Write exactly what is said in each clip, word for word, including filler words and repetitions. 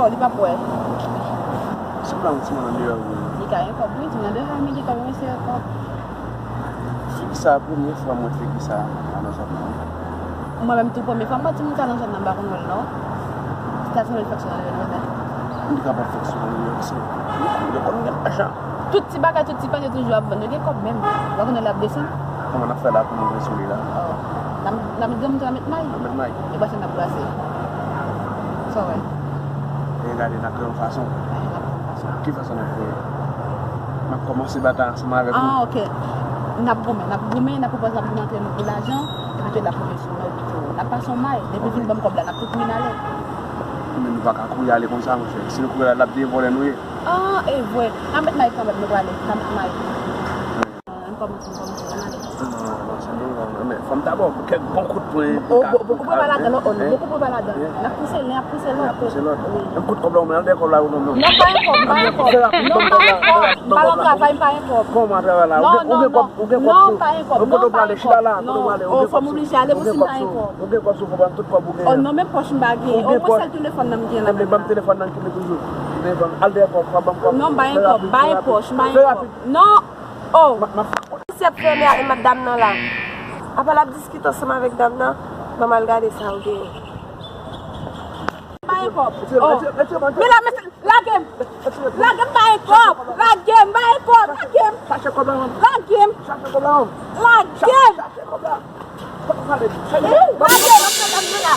Li p ap wè. Sou plan ti moun an deyò wi. Li ka gen kòb wi, ti moun an deyò, men gen kòb, men se kòb. Figi sa, premye fwa mwen figi sa a nan zòn nan. Mwen menm tou premye fwa m wè timoun sa nan zòn nan, m pa konn wè l non. Sa timoun fèk sou nan level. Li kapab fèk sou nan level, se yo konn gen lajan. Tout ti bagay, tout ti panye toujou ap vann. Yo gen kòb menm. Ou pa konn lè l ap desann. Kòman n ap fè la pou nou vin sou li la? Oh. N ap, n ap granmoun tou, n ap met may. N ap met may. E brase n ap brase. Sa w wè? E gade, n ap kreye yon fason. Ki fason n ap kreye? M ap kòmanse batay ansanm avèk ou. Ah, ok. N ap goumen, n ap goumen, n ap pwopòze, n ap goumen antre nou pou lajan, epi tou l ap pwopòze sou nou, epi tou, n ap pase yon may. Depi l fin ban m kòb la, n ap tou kouri n ale. Men nou pa ka kouri ale konsa, monchè. Si nou kouri ale, l ap di e vòlè nou ye. Ah, e vre. N a met may kanmenm, nou prale. N a met may. Ann kòmanse, ann kòmanse, ann ale. Non, non, non, se nou, non, non, men fò m ta ba w kèk bon kout pwen pou ta, pou ta, hein? Bòkò pa ladan, non, bòkò pa ladan. N ap pouse l, n ap pouse lòt. N ap pouse lòt. Wi. Yon kout kòb la, ou men, al dèyè kòb la, ou non, non. Non, pa gen kòb, pa gen kòb. Non, pa gen kòb. M pa nan travay, m pa gen kòb. Kòman travay la? Ou gen, ou gen kòb, ou gen kòb sou, non, pa gen kòb, kote w prale, chita la, kote w prale, ou gen kòb sou. Oh, fò m oblije ale pou si m pa gen kòb. Ou gen kòb sou, fò ban m tout kòb ou genyen. Oh, non, men pòch m pa genyen. Oh, mwen sèl telefòn nan m genyen la menm la. Ban m telefòn nan ki mete jou. Telefòn, al dèyè kòb, fò ban m kòb. Non, m pa gen kòb, ba yon pòch, m pa gen kòb. Non. Oh. Misye ap fè lè a e mat dam nan la. Apa l ap diskite ansanm avèk dam nan, ban m al gade sa ou genyen. M pa gen kòb. Oh. Men la, men lage m. Lage m, m pa gen kòb. Lage m, m pa gen kòb. Lage m. Chache kòb la, manm. Lage m. Chache kòb la, manm. Lage m. Chache kòb la. Lage m, ap fè dam nan la.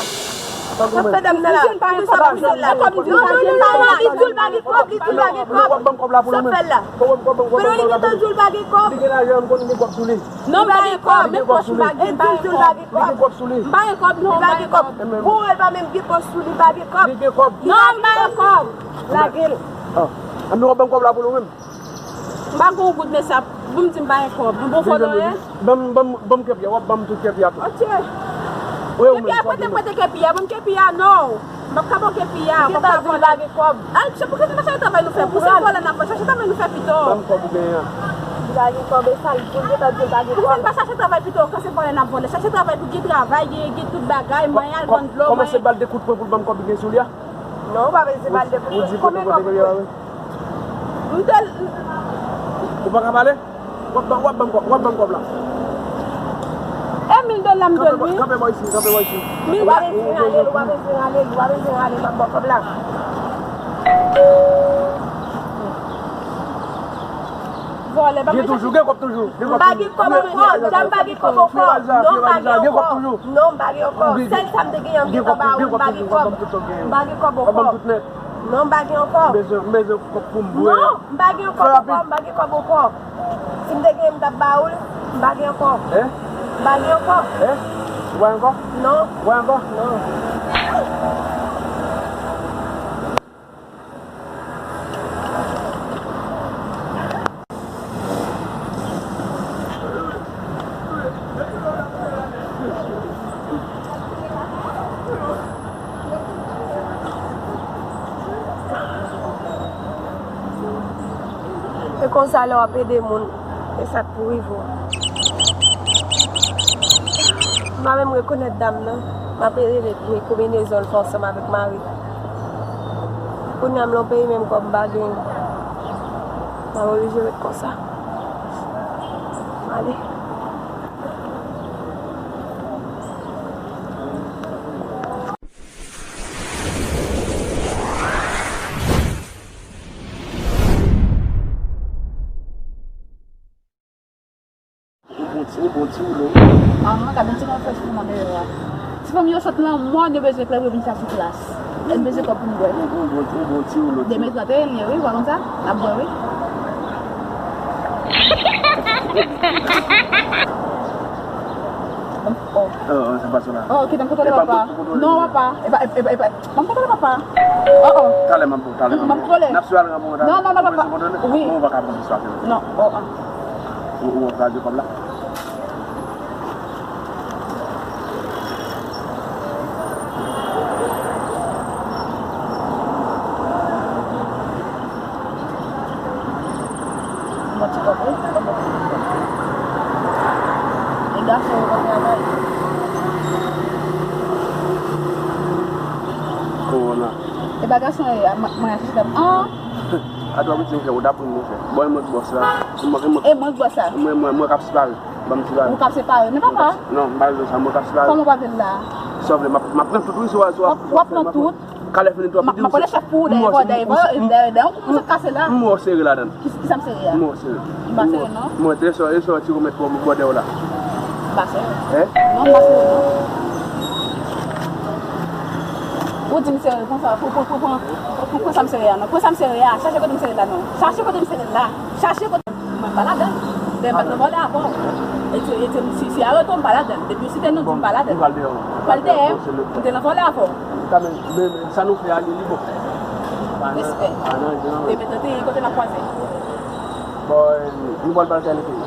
Ap fè dam nan la. Pou sa pa pou sèl la. Non, non, non, non, non, li di l pa gen kòb, li di l pa gen kòb. Sa fè l la? Fè nou li di l di w l pa gen kòb. Li gen lajan, m konnen gen kòb sou li. Non, m pa gen kòb, men pòch m pa gen, m pa gen kòb. Li gen kòb sou li. M pa gen kòb, non, m pa gen kòb. Bon, e pa menm gen pòch sou li, m pa gen kòb. Li gen kòb. Non, m pa gen kòb. Lage l. Ah, ann nou ban m kòb la pou nou menm. M pa gon goud, men sa, pou m di m pa gen kòb. M bon fò non, hein? Ban m, ban m, ban m kèpyè, w ap ban m tout kèpyè a tou. Ok. Kèpyè a, prete, prete kèpyè a, ban m kèpyè a, non. M p ap ka ba w kèpyè a, w p ap ka vòlè. Al, se pou ki se pa chache travay nou fè, pou se vòlè n ap fè, chache travay nou fè pito. Ban m kòb ou genyen an. Li pa gen kòb, e sa l di, l gentan di l pa gen kòb. Pou ki se n pa chache travay pito, kan se vòlè n ap vòlè, chache travay pou gen travay, gen, gen tout bagay, manyen al vann dlo, manyen. Kòmanse ba l de kout pwen pou l ban m kòb li gen sou li a. Non, ou pa bezwen ba l de kout pwen. Konbyen kòb ou dwe? M te. Ou pa ka pale? W ap ban, w ap ban m kòb, w ap ban m kòb la. E mil dola m dwe l, wi. Kanpe bò isi, kanpe bò isi. Mil dola. Ou pa bezwen rale l, ou pa bezwen rale l, ou pa bezwen rale l, m ap ba w kòb la. Vòlè, pa mwen. Gen toujou, gen kòb toujou. M pa gen kòb ankò, deja m pa gen kòb ankò. Non, m pa gen ankò. Non, m pa gen ankò. Sèl sa m te genyen, m gentan ba ou, m pa gen kòb. M pa gen kòb ankò. Non, m pa gen ankò. M bezwen, m bezwen kòb pou m bwè. Non, m pa gen kòb ankò, m pa gen kòb ankò. Si m te gen, m t ap ba ou l, m pa gen ankò. Hein? M pa gen ankò. Hein? Ou pa gen ankò? Non. Ou pa gen ankò? Non. E konsa lè w ap ede moun, e sa k pou rive w. M pa menm rekonèt dam nan, m ap rele l, men konbinezon l fè ansanm avèk mari l. Kounye a m nan yon peyi menm kòb m pa genyen. M ap oblije ret konsa. M ale. Ou bon ti, ou bon ti woulo. Ahan, gade yon ti konfyans pou mwen deyò a. Ti fanm yo sot nan mòn, yo bezwen klere pou yo vin chache plas. E m bezwen kòb pou m bwè. Ou bon, ou bon ti woulo. Demen trant e en li ye, wi, ou pa konn sa? N ap bwè, wi. Oh. Oh, oh, se pa sa la. Oh, ok, donk kontwole papa. Non, papa. E pa, e pa, e pa, e pa. Ban m kontwole papa. Oh, oh. Talè m ap, talè m ap. Ban m kontwole. N ap sou al ranpon talè. Non, non, non, papa. Wi. Ou pa ka pran swa. Non, oh, ah. Ou, ou ap gade kòb la. Yon ti kòb, wi. E gason yo pa travay. Kowona. E Ba gason e a, mwen a chita. An. Atò piti, ou t ap ri, monchè. Bon, e mwen k bòs la. E mwen, e mwen, e mwen k bòs la. E mwen, mwen, mwen k ap separe. Ban m ti bagay. Ou k ap separe. Men papa. Non, m pa bezwen sa, mwen k ap separe. Kòman w pa vle l la? Sa w vle, m ap, m ap pran tout, wi, si w, si w ap. W ap pran tout? Kalè fini twò piti. M ap pale chèf pou ou, dèyè, dèyè, dèyè, dèyè, yon kou m sot kase la. M wè w sere ladan. Ki, ki sa m sere a? M wè w sere. M pa sere, non. M wè, e sa, e sa, ti remèd pou bòdè w la. M pa sere. Hein? Non, m pa sere, non. Ou di m sere konsa, pou, pou, pou, pou, pou, pou sa m sere a, non. Pou sa m sere a, chache kote m sere la, non. Chache kote m sere la. Chache kote. Mwen pa ladan. Depi m pa t nan vòlè avè w. E ti, e ti, si, si areto m pa ladan. Depi w site non di m pa ladan. Pral dèyè w. M te nan vòlè avè w. Sa nou fè a li, li bon. Respè. Demen trannteyen kote n ap kwaze. Bon, nou pral pale sa lè fini.